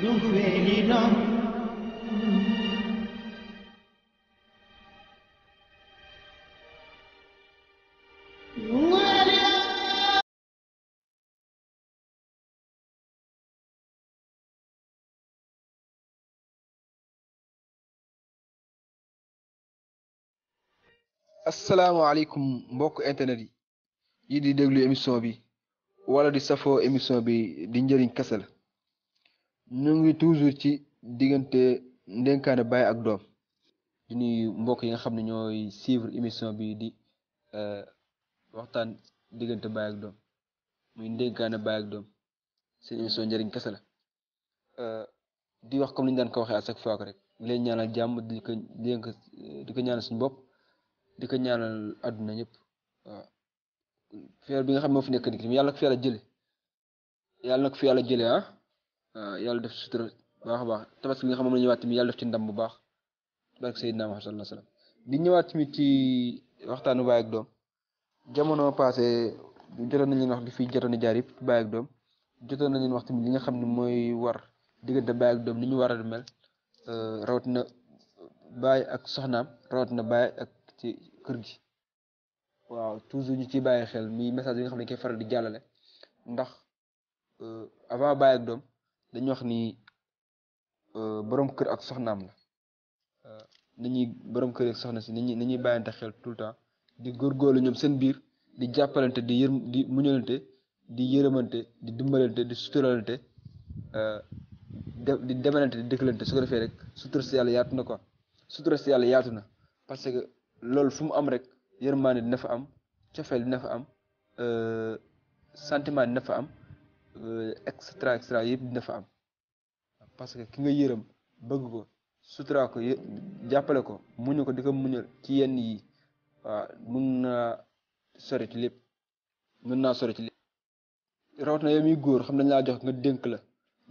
Dunguelina asalaamaaleykum mbokk internet yi di déglu émission bi wala di safoo émission bi di njëriñ kese la ñu ngi toujours ci diggante ndénkaane baay ak doom di nuyu mbokk yi nga xam ne ñooy suivre émission bi di waxtaan diggante baay ak doom muy ndénkaane baay ak doom seen émission njëriñ kese la di wax comme ni ñu daan ko waxee à chaque fois que rek leen ñaanal jàmm di ko ñaanal suñu bopp di ko ñaanal àdduna ñëpp waaw feer bi nga xam ne moo fi nekk nii yàlla na ko fi yàlla jële yàlla na ko fi yàlla jële waaw yàlla def sutura baax a baax tabaski bi nga xam moom la ñëwaat tamit yàlla def ci ndam bu baax barke Seydina Muhammad sallallahu alayhi wasallam di ñëwaat tamit ci waxtaanu baay ak doom jamono passé jotoon nañ leen wax di fi jotoon a jaar yëpp baay ak doom jotoon nañ leen wax tamit li nga xam ne mooy war diggante baay ak doom ni ñu war a mel rawatina baay ak soxnaam rawatina baay ak ci kër gi waaw toujours ñu ciy bàyyi xel mi message yi nga xam ne koy faral di jàllale ndax avant baay ak doom dañuy wax ni borom kër ak soxnaam la nañuy borom kër ak soxna si nañuy bàyyante xel tout le temps di góorgóorlu ñoom seen biir di jàppalante di muñalante di yërëmante di dimbalante di suturalante di demalante di dëkkalante su ko defee rek sutura si yàlla yaatu na quoi sutura si yàlla yaatu na parce que loolu fu mu am rek yërmaande dina fa am cofeel dina fa am sentiment dina fa am extra extra yëpp dina fa am parce que ki nga yërëm bëgg ko sutura ko jàppale ko muñu ko di ko muñal ci yenn yi waaw mun naa sori ci lépp mën naa sori ci lépp rawatina yow miy góor xam nañ laa jox nga dénk la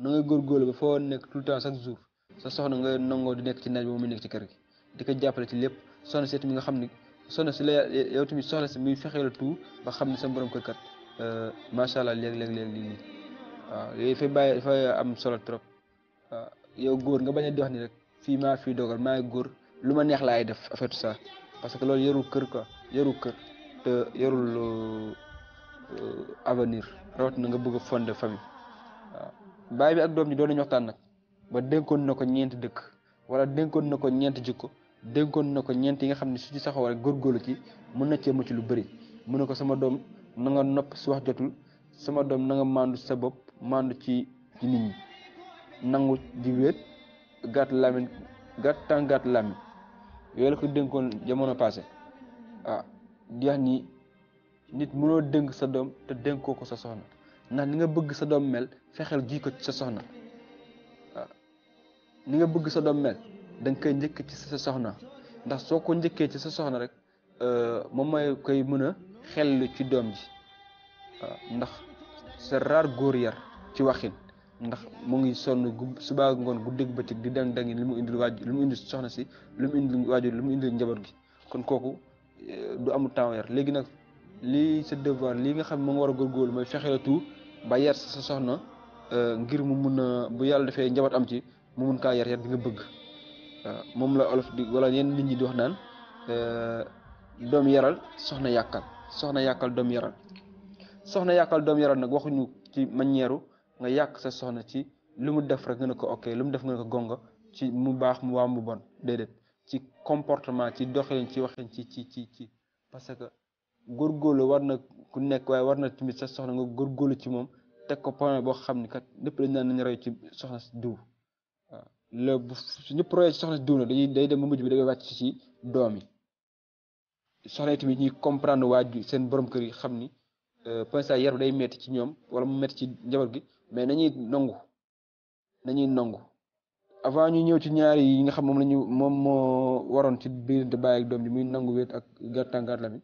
na ngay góorgóorlu ba foo nekk tout le temps chaque jour sa soxna nga nangoo di nekk ci naaj bi mu nekk ci kër gi di ko jàppale ci lépp soxna si tamit nga xam ni soxna si la yow tamit soxna si muy fexee la tout ba xam ne sa borom kër kat macha allah léeg-léeg lii waaw yooyu dafay am solo trop waaw yow góor nga bañ a di wax ni rek fii maa fii dogal maa ngi góor lu ma neex laay def affaire ça parce que loolu yarul kër quoi yarul kër te yarul avenir rawatina nga bëgg a fonder famille waaw baay bi ak doom ji doon nañu waxtaan nag ba dénkoon na ko ñeenti dëkk wala dénkoon na ko ñeenti jikko dénkoon na ko ñeent yi nga xam ne su ci saxoo rek góorgóorlu ci mën na cee mucc lu bëri mu ne ko sama doom na nga nopp si wax jotul sama doom na nga maandu sa bopp maandu ci nit ñi nangu di wéet gàtt làmmiñ gàtt làmmiñ yooyu la ko dénkoon jamono passé waaw di wax ni nit mënoo dénk sa doom te dénkoo ko sa soxna ndax ni nga bëgg sa doom mel fexeel ji ko ci sa soxna waaw ni nga bëgg sa doom mel da nga koy njëkk ci sa soxna ndax soo ko njëkkee ci sa soxna rek moom mooy koy mën a xel ci doom ji waaw ndax c'est rare góor yar ci waxin ndax mu ngi sonn subaa ngoon guddeeg bëccëg di dangi li mu indil waajur li mu indil soxna si li mu indil waajur li mu indil njaboot gi kon kooku du amul temps yar léegi nag lii sa devoir lii nga xam ne moo nga war a góorgóorlu mooy fexe la tout ba yar sa soxna ngir mu mun a bu yàlla defee njaboot am ci mu mun kaa yar bi nga bëgg waaw moom la olof di wala yenn nit ñi di wax naan doom yaral soxna yàkkal doom yaral soxna yàkkal doom yaral nag waxuñu ci manière nga yàq sa soxna ci lu mu def rek nga ne ko ok lu mu def nga ne ko gonga ci mu baax mu waa mu bon déedéet ci comportement ci doxalin ci waxin ci parce que góorgóorlu war na ku nekk waaye war na tamit sa soxna nga góorgóorlu ci moom teg ko point boo xam ni kat lépp dañ naan nañu roy ci soxna si diw waaw loolu bu ñëpp royee ci soxna si diw na day dem ba mujj bi dafay wàcc ci doom yi soxna yi tamit ñuy comprendre waaju seen borom kër yi xam ni point ça yar day metti ci ñoom wala mu metti ci njaboot gi mais nañuy nangu avant ñu ñëw ci ñaari yi nga xam moom moo waroon ci biir de bàyyi ak doom ji muy nangu wéet ak gàttangaat la mi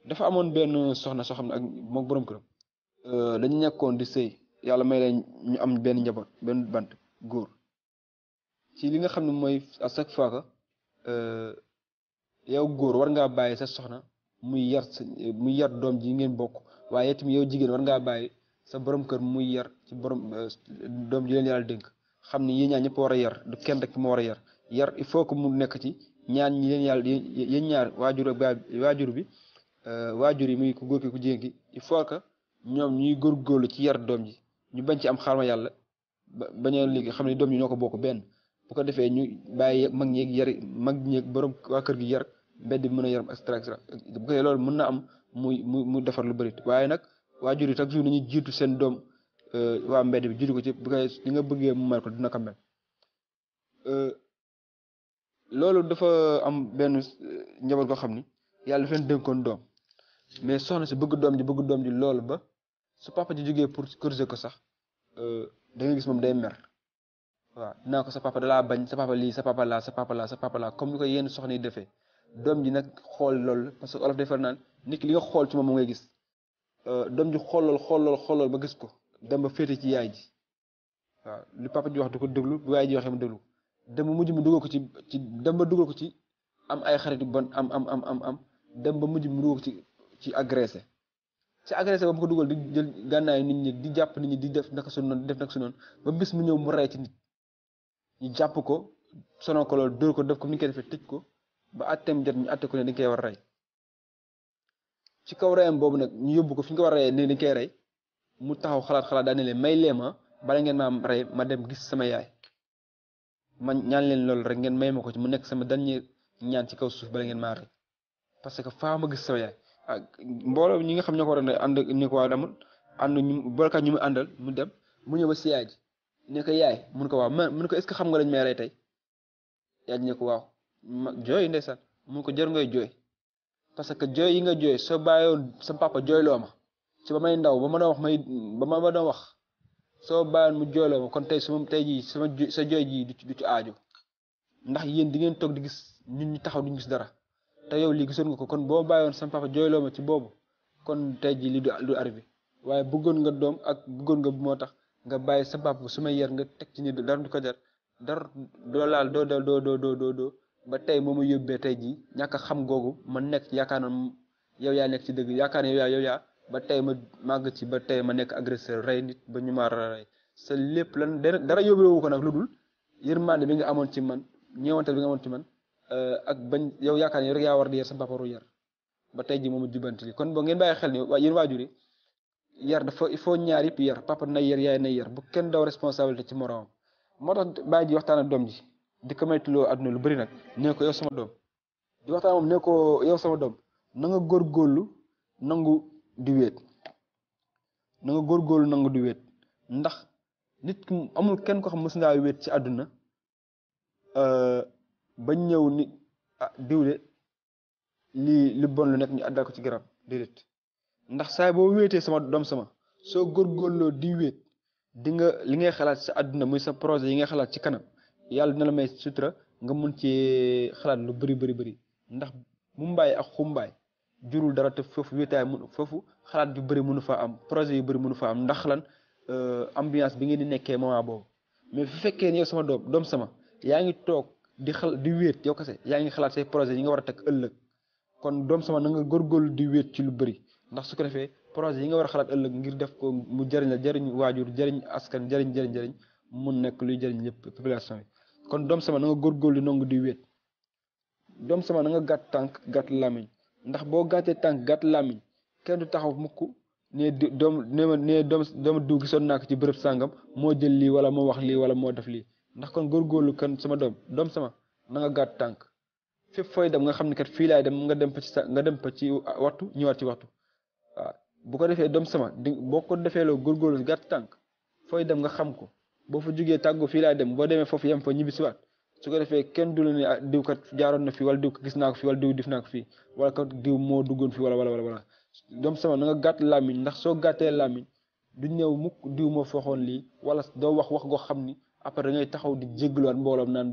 dafa amoon benn soxna soo xam ne ak moom borom këram dañu nekkoon di sëy yàlla may leen ñu am benn njaboot benn bant góor ci li nga xam ne mooy à chaque fois que yow góor war ngaa bàyyi sa soxna muy yar doom ji ngeen bokk waaye tamit yow jigéen war ngaa bàyyi sa borom kër muy yar ci borom doom ji leen yàlla dénk xam ni yéen ñaar ñëpp war a yar du kenn rek moo war a yar il faut que mu nekk ci ñaan ñi leen yàlla yéen ñaar waajur ak waajur bi waajur yi muy ku góor ki ku jigéen ki il faut que ñoom ñuy góorgóorlu ci yar doom ji ñu bañ ci am xarma yàlla bañ a léegi xam ne doom ji ñoo ko bokk benn bu ko defee ñu bàyyi mag ñeeg yari mag ñeeg borom waa kër gi yar mbedd bi mën a yaram extra extra bu ko loolu mën na am mu defar lu bëri waaye nag waajur yi chaque jour nañuy jiitu seen doom waa mbedd bi jiitu ko ci bu koy li nga bëggee mu mel ko dina ko mel loolu dafa am benn njaboot goo xam ni yàlla dafa leen dénkoon doom mais soxna si bëgg doom ji loolu ba su papa ji jógee pour corriger ko sax da nga gis moom day mer waaw dinaa ko sa papa dalaa bañ sa papa lii sa papa laa sa papa laa sa papa laa comme ni ko yenn soxna yi defee doom ji nag xool loolu parce que olof defar naan nit ki li nga xool ci moom ngay gis doom ji xool lool ba gis ko dem ba féete ci yaay ji waaw li papa ji wax du ko déglu bu yaay ji waxee mu déglu dem ba mujj mu dugal ko dem ba dugal ko ci am ay xarit yu bon am dem ba mujj mu dugal ko ci agressé ba mu ko dugal di jël gànnaay nit ñi di jàpp nit ñi di def naka su noonu ba bis mu ñëw mu rey ci nit ñu jàpp ko sonal ko loolu dóor ko def ko ni ñu koy defee tëj ko ba atteem jot ñu atte ko ne dañ koy war a rey ci kaw reyam boobu nag ñu yóbbu ko fi ñu ko war a reyee ne dañ koy rey mu taxaw xalaat daal ne leen may leema bala ngeen maa rey ma dem gis sama yaay man ñaan leen loolu rek ngeen may ma ko ci mu nekk sama dernier ñaan ci kaw suuf bala ngeen maa rey parce que faa ma gis sama yaay mbooloo ñi nga xam ñoo ko war a ànd ni ko waa damul ànd ñu bolkat ñu mu àndal mu dem mu ñëw ba si yaay ji ne ko yaay mun ko waaw mun ko est-ce que xam nga lañ may rey tey yaay ji ne ko waaw jooy ndeysaan mun ko jar ngay jooy parce que jooy yi nga jooy soo bàyyoon sa papa jooyloo ma ci ba may ndaw ba ma doon wax soo bàyyoon mu jooyloo ma kon tey tey jii sa jooy jii du ci aajo ndax yéen di ngeen toog di gis nit ñi taxaw duñu gis dara te yow lii gisoon nga ko kon boo bàyyoon sa papa jooyloo ma ci boobu kon tey jii lii du arrivé waaye bëggoon nga doom ak bëggoon nga moo tax nga bàyyi sa papa su ma yar nga teg ci ni dara du ko jar dara doo laal doo ba tey moo ma yóbbee tey jii ñàkk a xam googu ma nekk yaakaar na yow yaa nekk ci dëgg yaakaar ne yow yaa ba tey ma màgg ci ba tey ma nekk agresseur rey nit ba ñu ma rey sa lépp lan dara yóbbeewu ko nag lu dul yërmande bi nga amoon ci man ñeewantal bi nga amoon ci man ak bañ yow yaakaar ne rek yaa war di yar sa papa ru yar ba tey jii moom a jubanti li kon boo ngeen bàyyi xel ni yéen waajur yi yar dafa il faut ñaar yëpp yar papa nay yar yaay nay yar bu kenn daw responsabilité ci moroomam moo tax bàyyi ji waxtaan ak doom ji di ko maytuloo àdduna lu bëri nag nee ko yow sama doom di waxtaan moom nee ko yow sama doom na nga góorgóorlu nangu di wéet ndax nit ki amul kenn ko xam mës ngaa wéet ci àdduna bañ ñëw ni diwle lii li bon lu nekk ñu àddal ko ci garab déedéet ndax saay boo wéetee sama doom sama soo góorgóorloo di wéet di nga li ngay xalaat sa àdduna muy sa projet yi ngay xalaat ci kanam yàlla dina la may sutura nga mun ci xalaat lu bëri ndax mumbaay ak xumbaay jurul dara te foofu wéetaay foofu xalaat yu bëri mënu faa am projet yu bëri mënu faa am ndax lan ambiance bi ngeen di nekkee moment boobu mais fu fekkee ne yow sama doom sama yaa ngi toog di wéet yow kese yaa ngi xalaat say projet yi nga war a teg ëllëg kon doom sama na nga góorgóorlu di wéet ci lu bëri ndax su ko defee projet yi nga war a xalaat ëllëg ngir def ko mu jëriñ la jëriñ waajur jëriñ askan jëriñ mun nekk luy jëriñ ñëpp population bi kon doom sama na nga góorgóorlu nangu di wéet doom sama na nga gàtt tànk gàtt làmmiñ ndax boo gàttee tànk gàtt làmmiñ kenn du taxaw mukk ne doom diw gisoon naa ko ci bërëb sàngam moo jël lii wala moo wax lii wala moo def lii ndax kon góorgóorlu kan sama doom sama na nga gàtt tànk fépp fooy dem nga xam ne kat fii laay dem nga dem fa ci waxtu ñëwaat ci waxtu waaw bu ko defee doom sama boo ko defee loo góorgóorlu gàtt tànk fooy dem nga xam ko boo fa jógee tàggu fii laay dem boo demee foofu yem fa ñibbi si waat su ko defee kenn du la ne diw kat jaaroon na fi wala diw gis naa ko fi wala diw def naa ko fii wala kat diw moo duggoon fi wala doom sama na nga gàtt làmmiñ ndax soo gàttee làmmiñ du ñëw mukk diw moo fooxoon lii wala doo wax goo xam ni après da ngay taxaw di jégluwaat mbooloom naan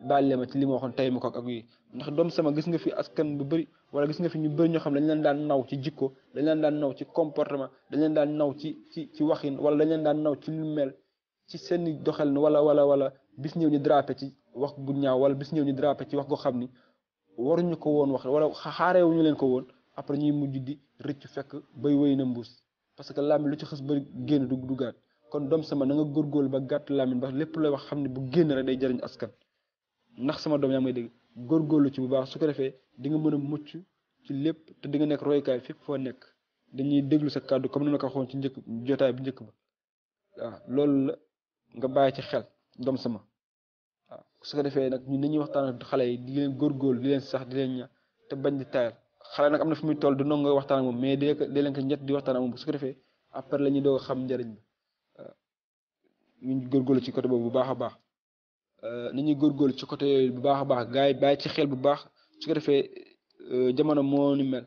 baale ma ci li ma waxoon tey ma ko ak yi ndax doom sama gis nga fi askan bu bëri wala gis nga fi ñu bëri ñoo xam dañ leen daan naw ci jikko dañ leen daan naw ci comportement dañ leen daan naw ci waxin wala dañ leen daan naw ci lu mel ci seeni doxalin wala bis ñëw ñu drapé ci wax gu ñaaw wala bis ñëw ñu drapé ci wax goo xam ni waruñu ko woon wax wala xaareewuñu leen ko woon après ñuy mujj di rëcc fekk bay wéy na mbuus parce que làmmi lu ci xës bëri génn duggaat kon doom sama na nga góorgóorlu ba gàtt làmmiñ ba lépp lay wax xam ne bu génn rek day jëriñ askan ndax sama doom yaa may dégg góorgóorlu ci bu baax su ko defee di nga mën a mucc ci lépp te di nga nekk roykaay fépp foo nekk dañuy déglu sa kàddu comme ni ma ko waxoon ci njëkk jotaay bu njëkk ba waaw loolu la nga bàyyi ci xel doom sama waaw su ko defee nag ñun dañuy waxtaan ak xale yi di leen góorgóorlu di leen sax di leen ña te bañ di tayal xale nag am na fu muy toll du nongo nga waxtaan ak moom mais di leen ko ñett di waxtaan ak moom su ko defee après la ñuy doog a xam njëriñ bi waaw ñu góorgóorlu ci côté boobu bu baax a baax ni ñuy góorgóorlu ci côté yooyu bu baax a baax gars yi bàyyi ci xel bu baax su ko defee jamono moo ni mel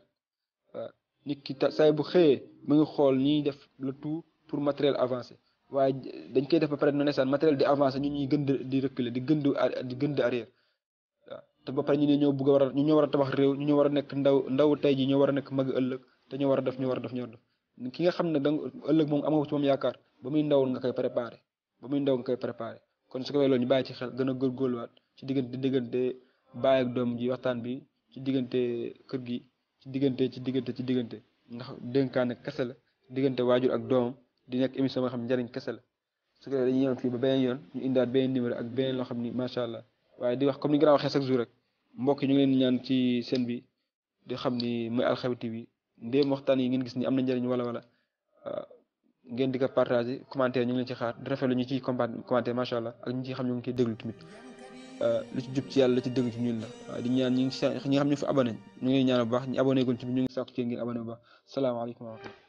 waaw nit ki saay bu xëyee mu ngi xool ñuy def le tout pour matériel avancé waaye dañ koy def ba pare na nesaan matériel di avancé ñun ñuy gën di reculer di gën di arrière waaw te ba pare ñu ne ñoo bëgg a war a ñu ñoo war a tabax réew ñu ñoo war a nekk ndaw tey ji ñoo war a nekk mag ëllëg te ñoo war a def ki nga xam ne danga ëllëg moom amoo ci moom yaakaar ba muy ndaw nga koy préparé kon su ko loolu ñu bàyyi ci xel gën a góorgóorluwaat ci diggante baay ak doom ji waxtaan bi ci diggante kër gi ci diggante ndax dénkaane kese la diggante waajur ak doomam di nekk émission boo xam ne njëriñ kese la su ko dañuy yemoon fii ba beneen yoon ñu indaat beneen numéro ak beneen loo xam ni macha allah waaye di wax comme ni nga waxee chaque jour rek mbokk yi ñu ngi leen ñaan ci seen bi di xam ni mooy Al Haïbou TV ndéem waxtaan yi ngeen gis ni am na njëriñ wala ngeen di ko partagé commentaire ñu ngi leen ci xaar di rafetlu ñu ciy commentaire macha allah ak ñi ci xam ñu ngi koy déglu tamit lu ci jub ci yàlla lu ci déglu ci ñun la waaw di ñaan ñi nga xam ñu fi abonné ñu ngi ñaan bu baax ñu abonné gul ci ñu ngi sàkku ci ngeen abonné bu baax salaamaaleykum wa rahmatulah